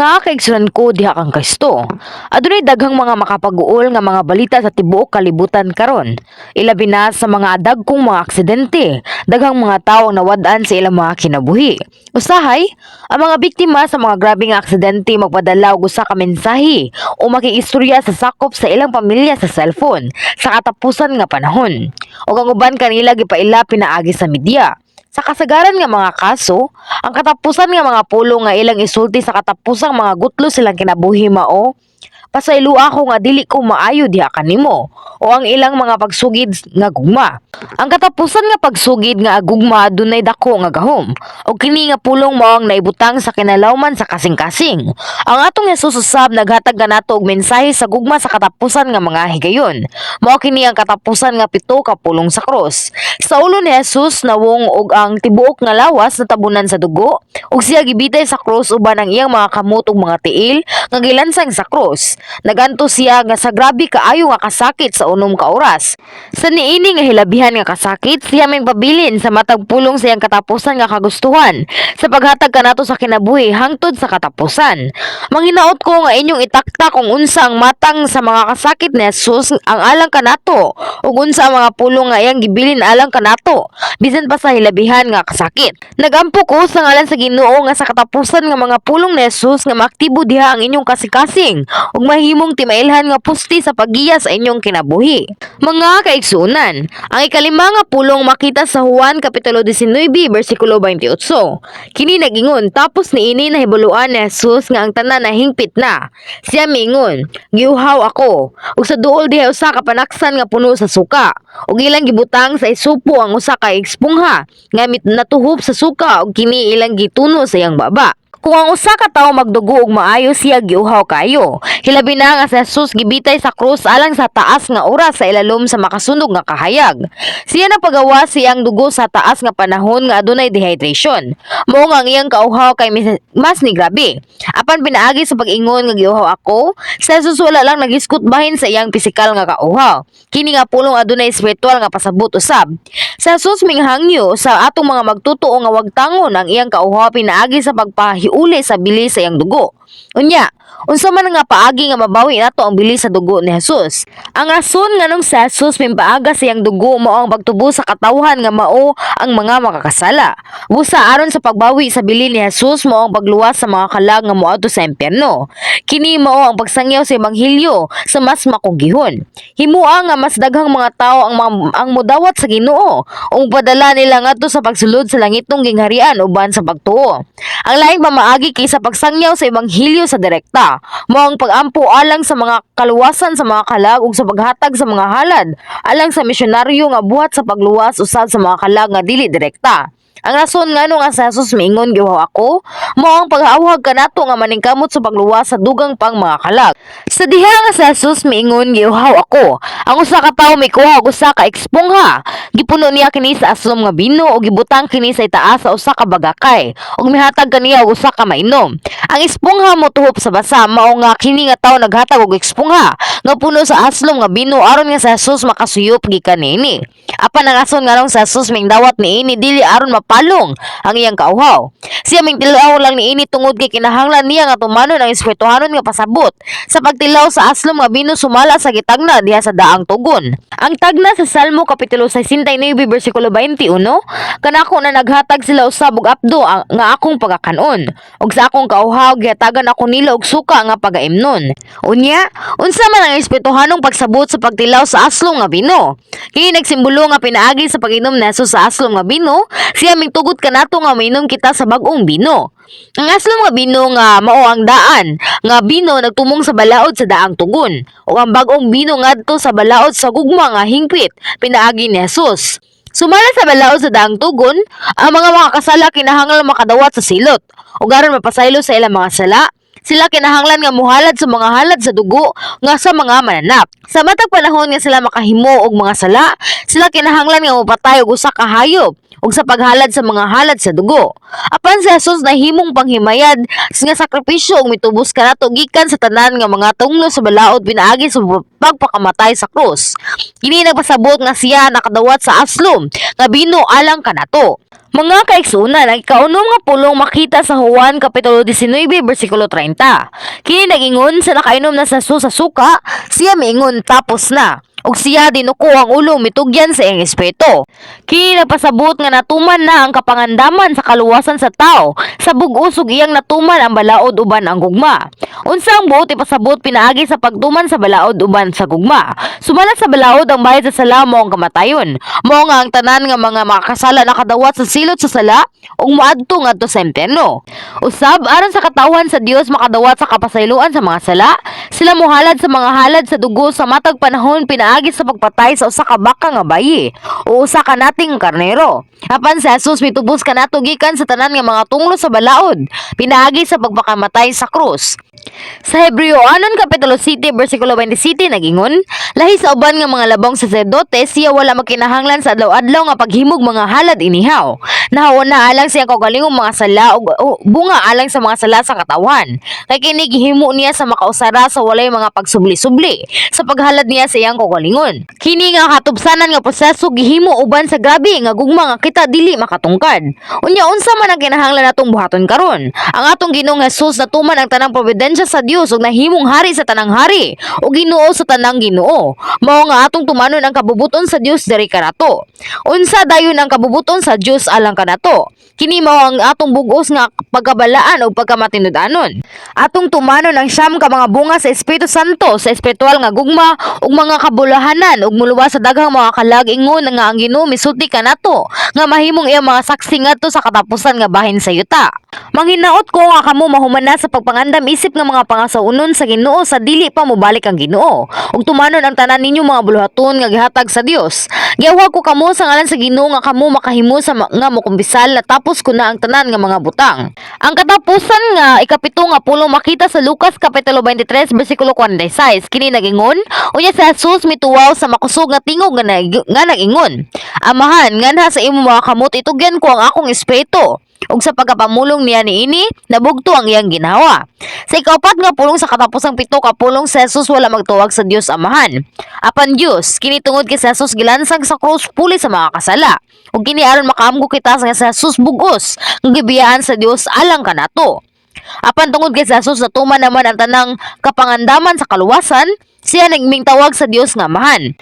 Mga kaigsunan ko diha kang Kristo. Adunay daghang mga makapag-uol nga mga balita sa tibuok kalibutan karon. Ilabi na sa mga dagkong mga aksidente, daghang mga tawo ang nawad-an sa ilang mga kinabuhi. Usahay, ang mga biktima sa mga grabeng aksidente magpadala og usa ka mensahe o makiistorya sa sakop sa ilang pamilya sa cellphone sa katapusan nga panahon. O ang uban kanila gipaila pinaagi sa media. Sa kasagaran nga mga kaso, ang katapusan nga mga pulong nga ilang isulti sa katapusang mga gutlo silang kinabuhi mao, "Pasayloa ako nga dili ko maayo diha kanimo," o ang ilang mga pagsugid nga gugma. Ang katapusan nga pagsugid nga gugma adunay dako nga gahom. Og kini nga pulong mao ang naibutang sa kinalawman sa kasing-kasing. Ang atong Jesus usab naghatag kanato og mensahe sa gugma sa katapusan nga mga higayon. Mao kini ang katapusan nga pito ka pulong sa krus. Sa ulo ni Jesus nawong og ang tibuok nga lawas natabunan sa dugo ug siya gibitay sa krus uban ang iyang mga kamot ug mga tiil nga gilansang sa krus. Nagantos siya nga sa grabe kaayo nga kasakit sa 6 ka oras. Sa niini nga hilabihan nga kasakit, siya may pabilin sa matag pulong sa iyang katapusan nga kagustuhan sa paghatag kanato sa kinabuhi hangtod sa katapusan. Manghinaot ko nga inyong itakta kung unsa ang matang sa mga kasakit ni Jesus ang alang kanato ug unsa ang mga pulong nga iyang gibilin alang kanato bisan pa sa hilabihan nga kasakit. Nagampo ko sa ngalan sa Ginoo nga sa katapusan nga mga pulong ni Jesus nga maaktibo diha ang inyong kasing-kasing ug mahimong timailhan nga puste sa paggiya sa inyong kinabuhi. Mga kaigsuonan, ang ikalima nga pulong makita sa Juan Kapitulo 19 bersikulo 28. Kini nagingon, tapos niini nahibuluan ni Jesus nga ang tanan nahingpit na. Siya miingon, "Giuhaw ako." Ug sa duol diha usa ka panaksan nga puno sa suka. Ug ilang gibutang sa isupo ang usa ka espongha nga natuhop sa suka ug kini ilang gituno sa iyang baba. Kung ang usa ka tawo magdugo og maayo, siya giuhaw kayo. Hilabi na nga si Jesus gibitay sa krus alang sa taas nga oras sa ilalom sa makasunog nga kahayag. Siya nagpagawa siyang dugo sa taas nga panahon nga adunay dehydration. Mao nga ang iyang kauhaw kay mas ni grabe. Apan pinaagi sa pag-ingon nga "Giuhaw ako," si Jesus wala lang naghisgot bahin sa iyang pisikal nga kauhaw. Kini nga pulong adunay espiritual nga pasabot usab. Si Jesus minghangyo sa atong mga magtutuo nga wag tangon ang iyang kauhaw pinaagi sa pagpahiuli sa bili sa iyang dugo. Unya, unsa man nga paagi nga mabawi nato ang bili sa dugo ni Jesus? Ang rason nganong si Jesus mimpaaga sa iyang dugo mao ang pagtubos sa katawhan nga mao ang mga makakasala. Busa aron sa pagbawi sa bili ni Jesus mao ang pagluwas sa mga kalag nga moadto sa impyerno. Kini mao ang pagsangyaw sa ebanghelyo sa mas makugihon. Himua nga mas daghang mga tawo ang modawat sa Ginoo ug padala nila ngadto sa pagsulod sa langitnong gingharian uban sa pagtuo. Ang laing pamaagi kaysa pagsangyaw sa ebanghelyo sa direkta mao ang pag-ampo alang sa mga kaluwasan sa mga kalag ug sa paghatag sa mga halad alang sa misyonaryo nga buhat sa pagluwas usab sa mga kalag nga dili direkta. Ang rason ngano nga sa Jesus miingon "Giuhaw ako" mao ang pag-awhag kanato nga maningkamot sa pagluwas sa dugang pang mga kalag. Sa diha nga sa Jesus miingon "Giuhaw ako," ang usa ka tawo mikuha og usa ka espongha. Gipuno niya kini sa aslom nga bino ug gibutang kini sa itaas sa usa ka bagakay ug mihatag kaniya og usa ka mainom. Ang espongha motuhop sa basa, mao nga kini nga tawo naghatag og espongha nga puno sa aslom nga bino aron nga sa Jesus makasuyop gikan niini. Apan ang rason nganong sa Jesus mingdawat niini dili aron mapalong ang iyang kauhaw. Siya mingtilaw lang niini tungod kay kinahanglan niya nga tumanon ang espirituhanon nga pasabot sa pagtilaw sa aslom nga bino sumala sa gitagna diha sa daang tugon. Ang tagna sa Salmo kapitulo 69 bersikulo 21, "Kanako na naghatag sila usab og apdo nga akong pagakanon, ug sa akong kauhaw gihatagan ako nila og suka nga pagaimnon." Unya, unsa man ang espirituhanong pagsabot sa pagtilaw sa aslom nga bino? Kini nagsimbolo nga pinaagi sa pag-inom ni Jesus sa aslom nga bino, siya mingtugot kanato nga mainom kita sa bag-ong bino. Ang aslom nga bino nga mao ang daan nga bino nagtumong sa balaod sa daang tugon, ug ang bag-ong bino ngadto sa balaod sa gugma nga hingpit pinaagi ni Jesus. Sumala sa balaod sa daang tugon, ang mga makakasala kinahanglan makadawat sa silot ug aron mapasaylo sa ilang mga sala, sila kinahanglan nga muhalad sa mga halad sa dugo nga sa mga mananap. Sa matag panahon nga sila makahimo og mga sala, sila kinahanglan nga mopatay og usa ka hayop ug sa paghalad sa mga halad sa dugo. Apan si Jesus nahimong panghimayad nga sakripisyo ug mitubos kanato gikan sa tanan nga mga tunglo sa balaod pinaagi sa pagpakamatay sa krus. Kini nagpasabot nga siya nakadawat sa aslom nga bino alang kanato. Mga kaigsuonan, ang ikaunom nga pulong makita sa Juan Kapitulo 19 bersikulo 30. Kini nag-ingon sa nakainom na sa sa suka, siya miingon, "Tapos na." Ug siya dinuko ang ulo, mitugyan sa iyang espiritu. Kini nagpasabot nga natuman na ang kapangandaman sa kaluwasan sa tao sa bug-os ug iyang natuman ang balaod uban ang gugma. Unsa ang buot ipasabot pinaagi sa pagtuman sa balaod uban sa gugma? Sumala sa balaod, ang bayad sa sala mao ang kamatayon. Mao nga ang tanan nga mga makakasala nakadawat sa silot sa sala ug moadto ngadto sa impyerno. Usab, aron sa katawhan sa Dios makadawat sa kapasayloan sa mga sala, sila mohalad sa mga halad sa dugo sa matag panahon pinaagi sa pagpatay sa usa ka baka nga bayi o usa ka nating karnero. Apan si Jesus mitubos kanato gikan sa tanan nga mga tunglo sa balaod pinaagi sa pagpakamatay sa krus. Sa Hebreo anon Kapitulo 7 bersikulo 27 nagingon, lahi sa uban nga mga labong saserdote, siya wala makinahanglan sa adlaw-adlaw nga paghimog mga halad inihaw. Nahauna alang sa iyang kaugalingong mga sala ug bunga alang sa mga sala sa katawhan. Kay kini gihimo niya sa makausara sa walay mga pagsubli-subli sa paghalad niya sa iyang kaugalingon. Kini nga katubsanan nga proseso gihimo uban sa grabe nga gugma nga kita dili makatungkad. Unya, unsa man ang kinahanglan natong buhaton karon? Ang atong Ginoong Jesus natuman ang tanang providensya sa Dios ug nahimong hari sa tanang hari ug Ginoo sa tanang Ginoo. Mao nga atong tumanon ang kabubuton sa Dios diri kanato. Unsa dayon ang kabubuton sa Dios alang kanato? Kini mao ang atong bug-os nga pagkabalaan ug pagkamatinud-anon. Atong tumanon ang 9 ka mga bunga sa Espiritu Santo sa espiritual nga gugma ug mga kabulahanan ug muluwas sa daghang mga kalag ingon nga ang Ginoo misulti kanato nga mahimong iyang mga saksi ngadto sa katapusan nga bahin sa yuta. Manghinaot ko nga kamo mahuman na sa pagpangandam isip nga mga pangasaw-onon sa Ginoo sa dili pa mobalik ang Ginoo ug tumanon ang tanan ninyo mga buluhaton nga gihatag sa Dios. Giawhag ko kamo sa ngalan sa Ginoo nga kamo makahimo sa nga mokumpisal na tapos ko na ang tanan nga mga butang. Ang katapusan nga ikapito nga pulong makita sa Lucas Kapitulo 23 bersikulo 46. Kini nagingon, unya si Jesus mituwaw sa makusog nga tingog nga nag-ingon, "Amahan, nganha sa imong mga kamot itugyan ko ang akong espiritu." Ug sa pagkapamulong niya niini, nabugto ang iyang ginhawa. Sa ikaupat nga pulong sa katapusang 7 ka pulong, si Jesus wala magtuwag sa Dios Amahan, apan Dios. Kini tungod kay si Jesus gilansang sa krus puli sa mga kasala. Ug kini aron makaamgo kita nga si Jesus bug-os nga gibiyaan sa Dios alang kanato. Apan tungod kay si Jesus natuman naman ang tanang kapangandaman sa kaluwasan, siya nagmingtawag sa Dios nga Amahan.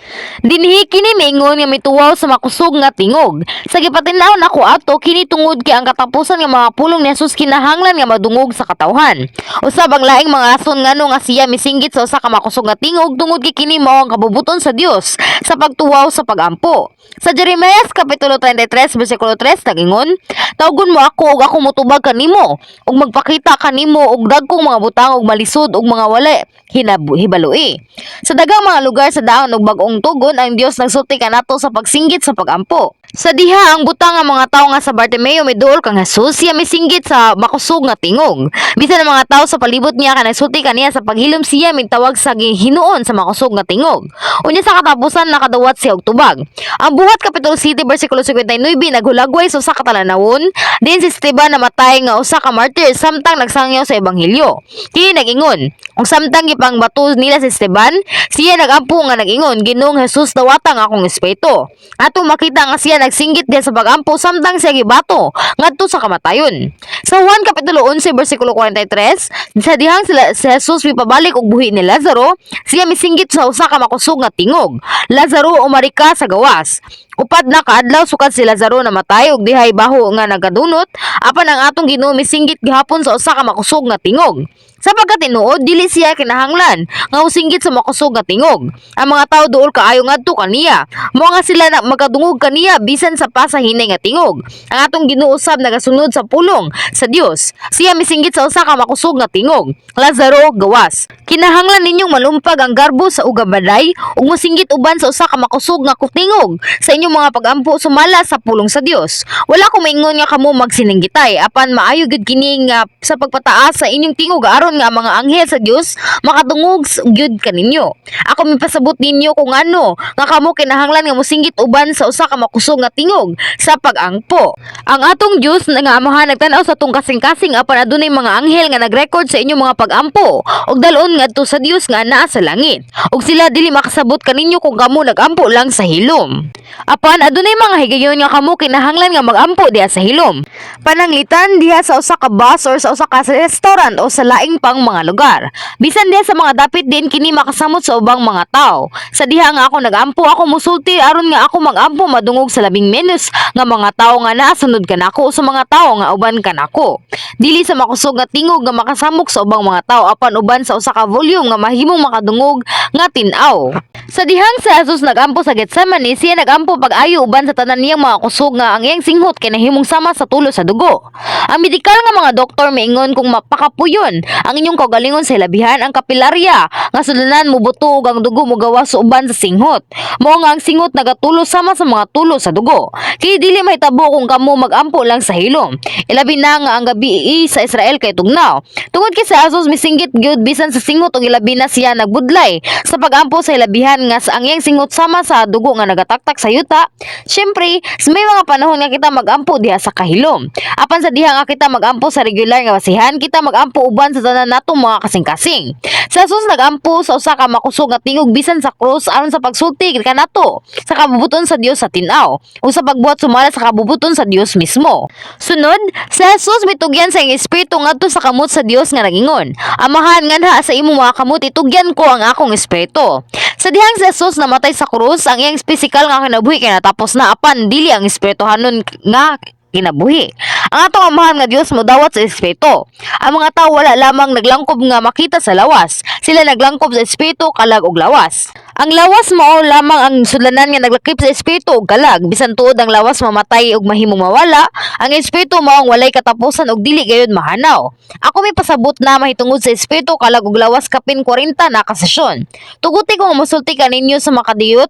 Dinhi kini miingon nga mituwaw sa makusog nga tingog. Sa gipatin-aw nako ato, kini tungod kay ang katapusan nga mga pulong ni Jesus kinahanglan nga madungog sa katawhan. Usab, ang laing mga rason ngano nga siya misinggit sa usa ka makusog nga tingog tungod kay kini mao ang kabubuton sa Dios sa pagtuwaw sa pagampo. Sa Jeremias Kapitulo 33 bersikulo 3 nagingon, "Tawgon mo ako ug ako motubag kanimo ug magpakita kanimo og dagkong mga butang ug malisod ug mga wala hibaloi." Sa daghang mga lugar sa Daan ug Bag-ong Tugon, ang Dios nagsulti kanato sa pagsinggit sa pagampo. Sa diha ang butang nga mga tawo nga sa Bartimeo miduol kang Jesus, siya misinggit sa makusog nga tingog. Bisan ang mga tawo sa palibot niya ka nagsulti kaniya sa paghilom, siya migtawag sa Hinuon sa makusog nga tingog. Unya sa katapusan nakadawat siya og tubag. Ang Buhat Kapitulo 7 bersikulo 59 naghulagway sa usa ka talanawon din si Esteban namatay nga usa ka martyr samtang nagsangyaw sa ebanghelyo. Kini nag-ingon, ug samtang gipangbato nila si Esteban, siya nagampo nga nag-ingon, "Ginoong Jesus, dawata ang akong espiritu." Atong makita nga siya nagsinggit diha sa pagampo samtang siya gibato ngadto sa kamatayon. Sa Juan Kapitulo 11 bersikulo 43, sa dihang sila, si Jesus mipabalik og buhi ni Lazaro, siya misinggit sa usa ka makusog nga tingog, "Lazaro, umari ka sa gawas." 4 na kaadlaw sukad si Lazaro namatay ug dihay baho nga nagadunot, apan ang atong Ginoo misinggit gihapon sa usa ka makusog nga tingog. Sa pagkatinuod, dili siya kinahanglan nga mosinggit sa makusog nga tingog. Ang mga tawo duol kaayo ngadto kaniya. Mao nga sila na makadungog kaniya bisan sa pa sa hinay nga tingog. Ang atong Ginoo usab nagasunod sa pulong sa Dios. Siya misinggit sa usa ka makusog nga tingog, "Lazaro, gawas." Kinahanglan ninyong malumpag ang garbo sa ugabaday ug mosinggit uban sa usa ka makusog nga tingog sa inyong mga pagampo sumala sa pulong sa Dios. Wala ko maingon nga kamo magsininggitay, apan maayo gyud kini nga sa pagpataas sa inyong tingog aron nga ang mga anghel sa Dios makadungog gyud kaninyo. Ako mipasabot ninyo kung ano nga kamo kinahanglan nga mosinggit uban sa usa ka makusog makusog nga tingog sa pag-ampo. Ang atong Dios nga Amahan nagtan-aw sa atong kasing-kasing, apan adunay mga anghel nga nagrekord sa inyong mga pag-ampo ug dalon ngadto sa Dios nga naa sa langit. Ug sila dili makasabot kaninyo kung kamo nagampo lang sa hilom. Apan adunay mga higayon nga kamo kinahanglan nga magampo diha sa hilom. Pananglitan diha sa usa ka bus or sa usa ka restaurant o sa laing pang mga lugar. Bisan diha sa mga dapit din kini makasamot sa ubang mga tao. Sa diha nga ako nagampo, ako musulti aron nga ako magampo madungog sa labing menos nga mga tao nga naa sunod kanako o sa mga tao nga uban kanako. Dili sa makusog nga tingog nga makasamok sa ubang mga tao, apan uban sa usa ka volume nga mahimong makadungog nga tin-aw. Sa dihang si Jesus nagampo sa Getsemane, siya nagampo pag-ayo uban sa tanan niyang mga kusog nga ang iyang singhot kay nahimong sama sa tulo sa dugo. Ang medikal nga mga doktor miingon kung mapakapuyon ang inyong kaugalingon sa hilabihan, ang kapilarya nga sudlanan mubuto ug ang dugo mogawas uban sa singhot. Mao nga ang singhot nagatulo sama sa mga tulo sa dugo. Kay dili mahitabo kung kamo magampo lang sa hilom. Ilabi na nga ang gabi sa Israel kay tugnaw. Tungod kay si Jesus misinggit gyud bisan sa singhot ug ilabi na siya nagbudlay sa pagampo sa hilabihan nga sa ang iyang singhot sama sa dugo nga nagataktak sa yuta. Syempre, may mga panahon nga kita magampo diha sa kahilom. Apan sa diha nga kita magampo sa regular nga basihan, kita magampo uban sa tanan natong mga kasing-kasing. Sa Jesus nagampo sa usa ka makusog nga tingog bisan sa krus aron sa pagsulti kanato sa kabubuton sa Dios sa tin-aw o sa pagbuhat sumala sa kabubuton sa Dios mismo. Sunod, si Jesus mitugyan sa iyang espiritu ngadto sa kamot sa Dios nga nagingon, "Amahan, nganha sa imong mga kamot itugyan ko ang akong espiritu." Sa dihang si Jesus namatay sa krus, ang iyang pisikal nga kinabuhi kay natapos na, apan dili ang espirituhanon nga kinabuhi. Ang atong Amahan nga Dios modawat sa espiritu. Ang mga tao wala lamang naglangkob nga makita sa lawas. Sila naglangkob sa espiritu, kalag ug lawas. Ang lawas mao lamang ang sudlanan nga naglakip sa espiritu ug kalag. Bisan tuod ang lawas mamatay ug mahimong mawala, ang espiritu mao ang walay katapusan ug dili gayud mahanaw. Ako may pasabot na mahitungod sa espiritu, kalag ug lawas kapin 40 na kasesyon. Tuguti ko nga mosulti kaninyo sa makadiyot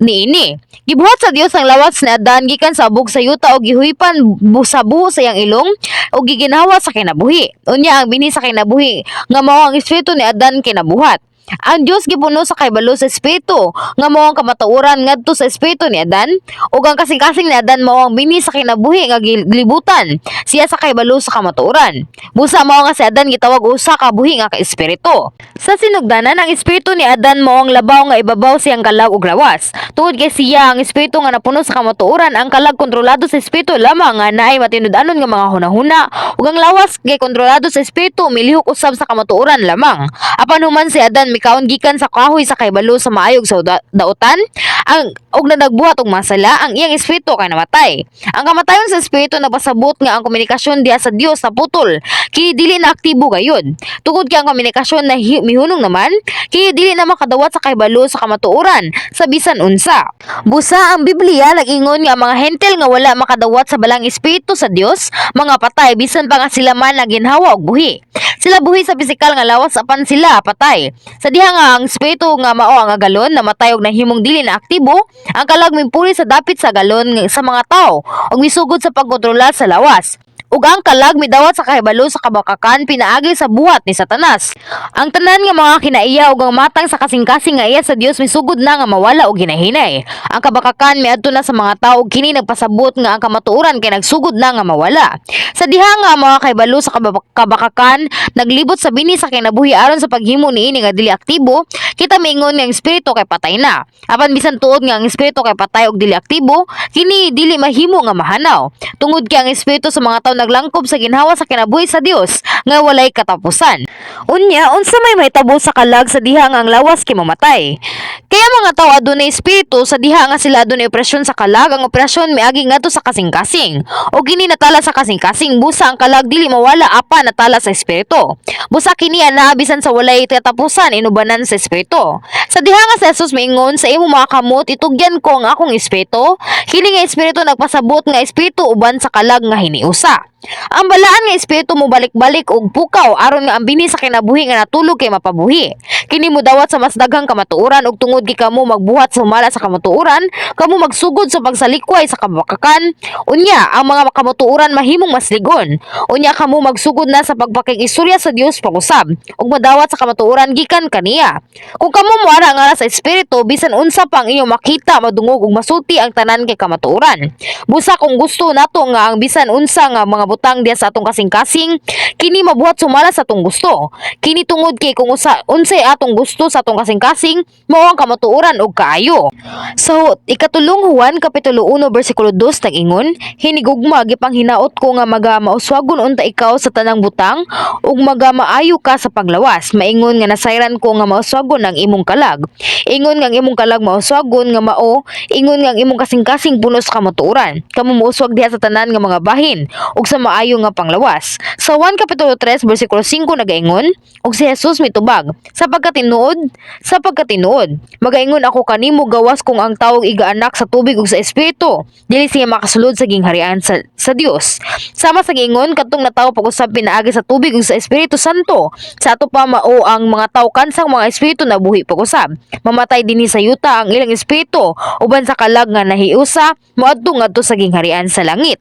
niini. Gibuhat sa Dios ang lawas ni Adan gikan sa abog sa yuta ug gihuipan sa buho sa iyang ilong ug giginhawa sa kinabuhi. Unya ang binhi sa kinabuhi nga mao ang espiritu ni Adan kinabuhat. Ang Dios gipuno sa kahibalo sa espiritu nga mao ang kamatuoran ngadto sa espiritu ni Adan, ug ang kasing-kasing ni Adan mao ang binhi sa kinabuhi nga gilibutan siya sa kahibalo sa kamatuoran. Busa mao nga si Adan gitawag usa ka buhi nga ka espiritu. Sa sinugdanan, ang espiritu ni Adan mao ang labaw nga ibabaw siyang kalag ug lawas. Tungod kay siya ang espiritu nga napuno sa kamatuoran, ang kalag kontrolado sa espiritu lamang nga naay matinud-anon nga mga hunahuna, ug ang lawas kay kontrolado sa espiritu, milihok usab sa kamatuoran lamang. Apan human si Adan mikaon gikan sa kahoy sa kahibalo sa maayo ug sa dautan, ang og na nagbuhat og masala, ang iyang espiritu kay namatay. Ang kamatayon sa espiritu nagpasabot nga ang komunikasyon diha sa Dios naputol, kini dili na aktibo gayud. Tungod kay ang komunikasyon na mihunong naman, kini dili na makadawat sa kahibalo sa kamatuoran sa bisan unsa. Busa ang Biblia nag-ingon nga ang mga Hentil nga wala makadawat sa balang espiritu sa Dios, mga patay bisan pa nga sila man naginhawa og buhi. Sila buhi sa pisikal nga lawas, apan sila patay. Sa diha nga ang espiritu nga mao ang agalon namatay og nahimong dili na aktibo, ang kalag mimpuli sa dapit sa agalon sa mga tao ug misugod sa pagkontrola sa lawas. Ug ang kalag midawat sa kahibalo sa kabakakan pinaagi sa buhat ni Satanas. Ang tanan nga mga kinaiya ug ang matang sa kasing-kasing nga iya sa Dios misugod na nga mawala og hinahinay. Ang kabakakan miadto na sa mga tao ug kini nagpasabot nga ang kamatuoran kay nagsugod na nga mawala. Sa diha nga ang mga kahibalo sa kabakakan naglibot sa binhi sa kinabuhi aron sa paghimo niini nga dili aktibo, kita miingon nga ang espiritu kay patay na. Apan bisan tuod nga ang espiritu kay patay og dili aktibo, kini dili mahimo nga mahanaw. Tungod kay ang espiritu sa mga tao naglangkob sa ginhawa sa kinabuhi sa Dios nga walay katapusan. Unya, unsa may mahitabo sa kalag sa diha nga ang lawas kay mamatay? Kaya mga tao adunay espiritu sa diha nga sila adunay operasyon sa kalag, ang operasyon miagi ngadto sa kasing-kasing. O kini natala sa kasing-kasing, busa ang kalag dili mawala apan natala sa espiritu. Busa kini ana bisan sa walay katapusan inubanan sa espiritu. Sa diha nga si Jesus miingon, "Sa imong mga kamot itugyan ko ang akong espiritu," kini nga espiritu nagpasabot nga espiritu uban sa kalag nga hiniusa. Ang balaan nga espiritu mo balik-balik og pukaw aron nga ang bini sa kinabuhi nga natulog kay mapabuhi. Kini modawat sa mas daghang kamatuoran ug tungod kay kamo magbuhat sa sumala sa kamatuoran, kamo magsugod sa pagsalikway sa kabakakan. Unya, ang mga kamatuoran mahimong mas ligon. Unya kamo magsugod na sa pagpakig-istorya sa Dios pag-usab ug madawat sa kamatuoran gikan kaniya. Kung kamo moara nga sa espiritu, bisan unsa pa ang inyong makita, madungog ug masulti, ang tanan kay kamatuoran. Busa kung gusto nato nga ang bisan unsa nga mga butang diya sa atong kasing-kasing, kini mabuhat sumala sa atong gusto. Kini tungod kay kung usa unsay atong gusto sa atong kasing-kasing, mao ang kamatuoran ug kaayo. So, ikatulong Juan kapitulo 1 bersikulo 2 nag-ingon, "Hinigugma, gipanghinaot ko nga maga mauswagon unta ikaw sa tanang butang ug maga maayo ka sa paglawas. Maingon nga nasayran ko nga mauswagon ang imong kalag." Ingon nga ang imong kalag mauswagon nga mao, ingon nga ang imong kasing-kasing puno sa kamatuoran. Kamo mouswag diha sa tanan nga mga bahin ug sa maayo nga panglawas. Sa 1 kapitulo 3 bersikulo 5 nagaingon, "Ug si Jesus mitubag, sa pagkatinuod, magaingon ako kanimo, gawas kung ang tawog igaanak sa tubig ug sa espiritu, dili siya makasulod sa gingharian sa Dios." Sama sa giingon kadtong natawo pag-usab pinaagi sa tubig ug sa Espiritu Santo. Sa ato pa mao ang mga tawo kansang mga espiritu na buhi pag-usab. Mamatay dinhi sa yuta ang ilang espiritu uban sa kalag nga nahiusa moadto ngadto sa gingharian sa langit.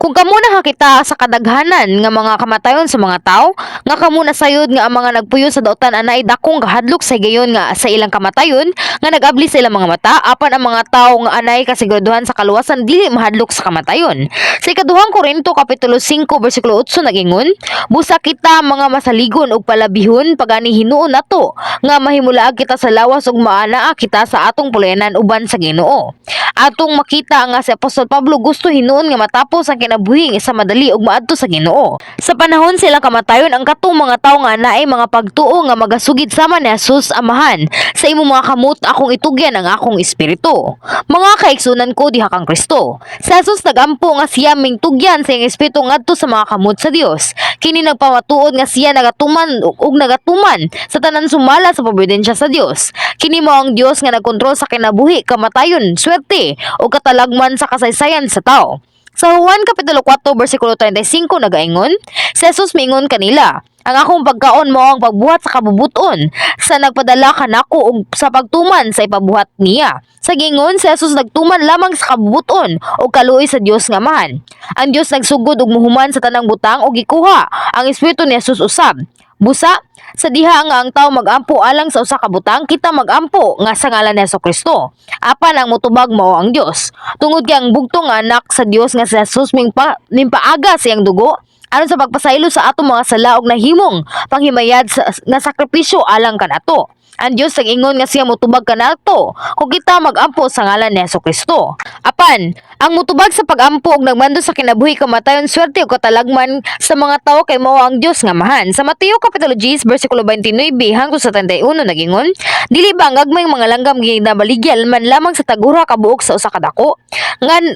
Kung kamo nakakita sa kadaghanan nga mga kamatayon sa mga tao, nga kamo nasayod nga ang mga nagpuyo sa dautan anay dakong kahadlok sa higayon nga sa ilang kamatayon nga nag-abli sa ilang mga mata, apan ang mga tao nga anay kasiguraduhan sa kaluwasan dili mahadlok sa kamatayon. Sa ikaduhang Korinto kapitulo 5 bersikulo 8 nagingon, "Busa kita mga masaligon ug palabihon pagani hinuon nato nga mahimulaag kita sa lawas ug maanaa kita sa atong pulayanan uban sa Ginoo." Atong makita nga si Apostol Pablo gusto hinuon nga matapos ang kinabuhi sa madali ug maadto sa Ginoo. Sa panahon sila kamatayon, ang katong mga tawo nga naay mga pagtuo nga magasugid sama ni Jesus, "Amahan, sa imong mga kamot akong itugyan ang akong espiritu." Mga kaigsunan ko diha kang Kristo. Si Jesus nagampo nga siya mingtugyan sa iyang espiritu ngadto sa mga kamot sa Dios. Kini nagpamatuod nga siya nagatuman ug nagatuman sa tanan sumala sa providensya sa Dios. Kini mao ang Dios nga nagkontrol sa kinabuhi, kamatayon, swerte o katalagman sa kasaysayan sa tao. Sa Juan Kapitulo 4 versikulo 35 nagaingon, si Jesus miingon kanila, "Ang akong pagkaon mao ang pagbuhat sa kabubuton sa nagpadala kanako ug sa pagtuman sa ipabuhat niya." Sa gingon si Jesus nagtuman lamang sa kabubuton ug kaluoy sa Dios nga Amahan. Ang Dios nagsugod ug muhuman sa tanang butang ug gikuha ang espiritu ni Jesus usab. Busa, sa diha nga ang tao magampo alang sa usa ka butang, kita magampo nga sa ngalan ni Kristo. Apan ang motubag mao ang Dios. Tungod kay ang bugtong nga anak sa Dios nga si Jesus mingpaaga sa iyang dugo aron sa pagpasaylo sa atong mga sala ug nahimong panghimayad nga sakripisyo alang kanato. Ang Dios nag-ingon nga siya motubag kanato kung kita magampo sa ngalan ni Kristo. Apan, ang motubag sa pagampo ug nagmando sa kinabuhi, kamatayon, swerte ug katalagman sa mga tawo kay mao ang Dios nga Amahan. Sa Mateo kapitulo 10 bersikulo 29 hangtod sa 31 nagingon, "Dili ba ang gagmayng mga langgam ginabaligya man lamang sa tag-ura ka buok sa usa ka dako?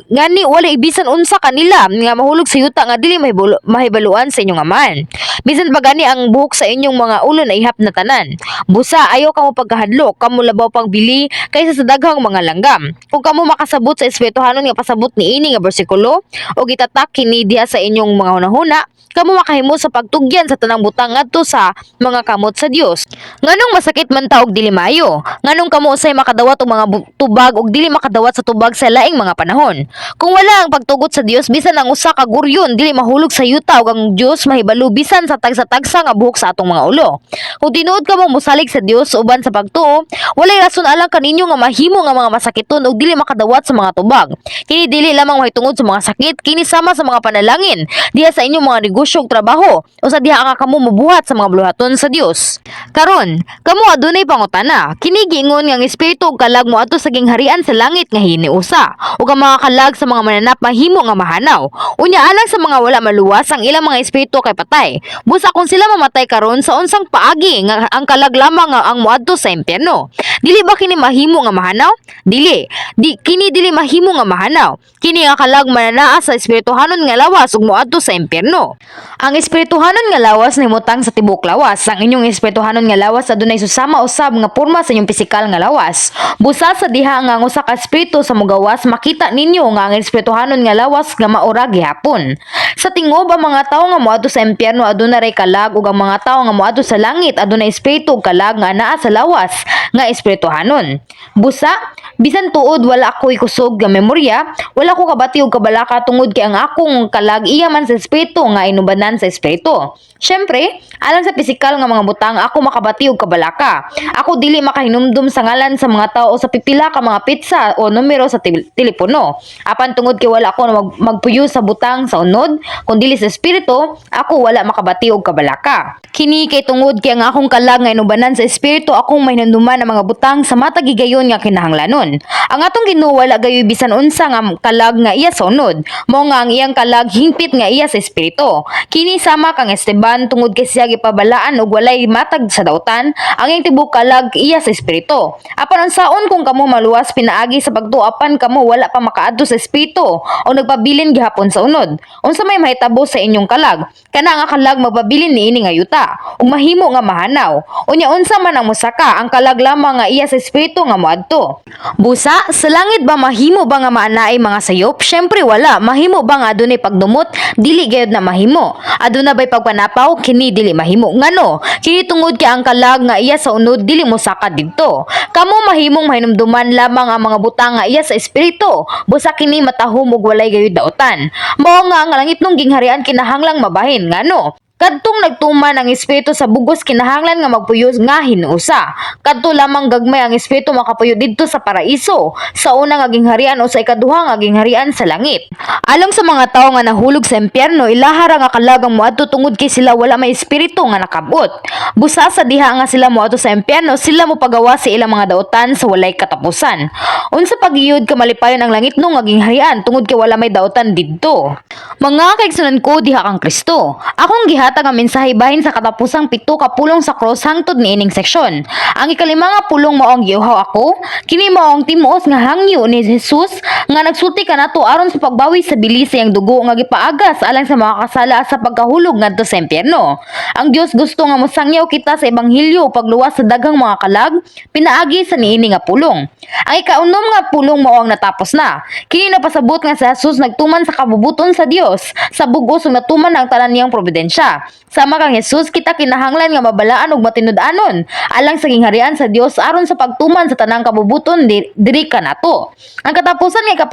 Ngani wala bisan unsa kanila nga mahulog sa yuta nga dili mahibaluan sa inyong Amahan. Bisan pa gani ang buhok sa inyong mga ulo naihap na tanan. Busa ayaw kamo pagkahadlok, kamo labaw pang bili kaysa sa daghang mga langgam." Kung kamo makasabot sa espirituhanon nga pasabot niini nga bersikulo o gitatak kini diha sa inyong mga hunahuna, kamo makahimo sa pagtugyan sa tanang butang ngadto sa mga kamot sa Dios. Nganong masakit man ta og dili maayo? Nganong kamo usay makadawat og mga tubag og dili makadawat sa tubag sa laing mga panahon? Kung wala ang pagtugot sa Dios, bisan ang usa ka guryon dili mahulog sa yuta ug ang Dios mahibalo bisan sa tagsa-tagsa nga buhok sa atong mga ulo. Kung tinuod kamo mosalig sa Dios uban sa pagtuo, walay rason alang kaninyo nga mahimo nga mga masakiton og dili makadawat sa mga tubag. Kini dili lamang mahitungod sa mga sakit, kini sama sa mga panalangin diha sa inyong mga negosyo ug trabaho o sa diha nga kamo mobuhat sa mga buluhaton sa Dios. Karon, kamo adunay pangutana. Kini giingon nga ang espiritu ug kalag moadto sa gingharian sa langit nga hiniusa ug ang mga kalag sa mga mananap mahimo nga mahanaw. Unya alang sa mga wala maluwas, ang ilang mga espiritu kay patay. Busa kung sila mamatay karon, sa unsang paagi nga ang kalag lamang nga ang moadto sa impyerno? Dili ba kini mahimo nga mahanaw? Dili. Di kini dili mahimo nga mahanaw. Kini nga kalag mananaa sa espirituhanon nga lawas ug moadto sa impyerno. Ang espirituhanon nga lawas nahimutang sa tibuok lawas. Ang inyong espirituhanon nga lawas adunay susama usab nga porma sa inyong pisikal nga lawas. Busa sa diha nga ang usa ka espiritu sa mugawas, makita ninyo nga ang espirituhanon nga lawas nga mao ra gihapon. Sa tingob, ang mga tawo nga moadto sa impyerno aduna ray kalag ug ang mga tawo nga moadto sa langit adunay espiritu ug kalag nga anaa sa lawas nga espirituhanon. Busa, bisan tuod wala ako'y kusog nga memorya, wala ko kabati og kabalaka tungod kay ang akong kalag iya man sa espiritu nga inubanan sa espiritu. Syempre, alang sa pisikal nga mga butang, ako makabati og kabalaka. Ako dili makahinumdum sa ngalan sa mga tao o sa pipila ka mga petsa o numero sa telepono. Apan tungod kay wala ako magpuyo sa butang sa unod, kun dili sa espiritu, ako wala makabati og kabalaka. Kini kay tungod kay ang akong kalag nga inubanan sa espiritu akong mahinumduman ang mga butang sa matag higayon nga kinahanglanon. Ang atong Ginoo wala gayoy bisan unsa nga kalag nga iya sa unod. Mao nga ang iyang kalag hingpit nga iya sa espiritu. Kini sama kang Esteban, tungod kay siya gipabalaan og walay matag sa dautan, ang iyang tibuok kalag iya sa espiritu. Apan unsaon kung kamo maluwas pinaagi sa pagtuo apan kamo wala pa makaadto sa espiritu o nagpabilin gihapon sa unod? Unsa may mahitabo sa inyong kalag? Kana nga kalag magpabilin niini nga yuta ug mahimo nga mahanaw. Unya unsa man ang musaka, ang kalag lamang nga iya sa espiritu nga moadto. Busa, sa langit ba mahimo ba nga maanaay mga sayop? Syempre wala. Mahimo ba nga adunay pagdumot? Dili gayud na mahimo. Aduna bay pagpanapaw? Kini dili mahimo. Ngano? Kini tungod kay ang kalag nga iya sa unod dili mosaka didto. Kamo mahimong mahinumduman lamang ang mga butang nga iya sa espiritu. Busa kini matahom ug walay gayud dautan. Mao nga ang langitnong gingharian kinahanglang mabahin. Ngano? Kadtong nagtuman ang espiritu sa bugos kinahanglan nga magpuyo nga hinusa. Kadto lamang gagmay ang espiritu makapuyo didto sa paraiso, sa una nga gingharian o sa ikaduha nga gingharian sa langit. Alang sa mga tawo nga nahulog sa impyerno, ilaha ra nga kalag ang moadto tungod kay sila wala may espiritu nga nakabot. Busa sa diha nga sila moadto sa impyerno, sila mopagawas sa ilang mga dautan sa walay katapusan. Unsa pa gayud kamalipayon ang langitnong nga gingharian tungod kay wala may dautan didto. Mga kaigsunan ko diha kang Kristo, akong gihatag ang mensahe bahin sa katapusang pito ka pulong sa cross hangtod niining seksyon. Ang ikalima nga pulong mao ang "Giuhaw ako." Kini mao ang timuos nga hangyo ni Jesus nga nagsulti kanato aron sa pagbawi sa bili sa iyang dugo nga gipaagas alang sa mga kasala sa pagkahulog ngadto sa impyerno. Ang Dios gusto nga mosangyaw kita sa ebanghelyo pagluwas sa daghang mga kalag pinaagi sa niini nga pulong. Ang ikaunom nga pulong mao ang "Natapos na." Kini napasabot nga si Jesus nagtuman sa kabubuton sa Dios sa bugos ug natuman ang tanan niyang providensya. Sama kang Jesus, kita kinahanglan nga mabalaan ug matinud-anon alang sa gingharian sa Dios aron sa pagtuman sa tanang kabubuton diri kanato. Ang katapusan nga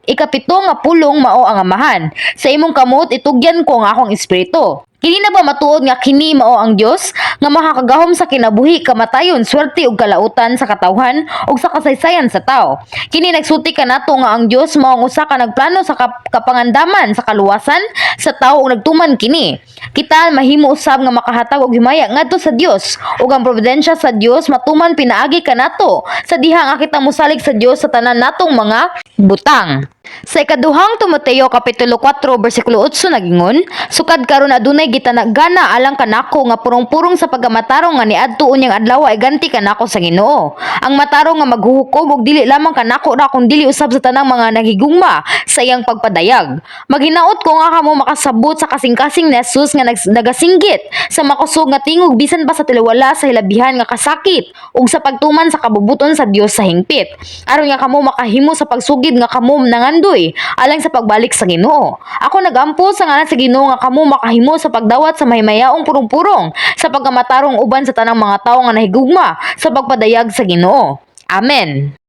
ikapito nga pulong mao ang "Amahan, sa imong kamot itugyan ko ang akong espiritu." Kini na ba matuod nga kini mao ang Dios nga makakagahom sa kinabuhi, kamatayon, swerte ug kalautan sa katawhan ug sa kasaysayan sa tao? Kini nagsulti kanato nga ang Dios mao ang usa ka nagplano sa kapangandaman sa kaluwasan sa tao ug nagtuman kini. Kita mahimo usab nga makahatag og himaya ngadto sa Dios ug ang providensya sa Dios matuman pinaagi kanato sa diha nga kita mosalig sa Dios sa tanan natong mga butang. Sa ikaduhang Timoteo kapitulo 4 bersikulo 8 nagingon, "Sukad karon adunay gitanagana alang kanako nga purong-purong sa pagkamatarong nga niadto unyang adlaw ay ganti kanako sa Ginoo. Ang matarong nga maghuhukom, ug dili lamang kanako ra kun dili usab sa tanang mga naghigugma sa iyang pagpadayag." Maghinaot ko nga kamo makasabot sa kasing-kasing ni Jesus nga nagasinggit sa makusog nga tingog bisan pa sa taliwala sa hilabihan nga kasakit ug sa pagtuman sa kabubuton sa Dios sa hingpit, aron nga kamo makahimo sa pagsugid nga kamo nangandoy alang sa pagbalik sa Ginoo. Ako nagampo sa ngalan sa Ginoo nga kamo makahimo sa pagdawat sa mahimayaong purong-purong sa pagkamatarong uban sa tanang mga tawo nga nahigugma sa pagpadayag sa Ginoo. Amen.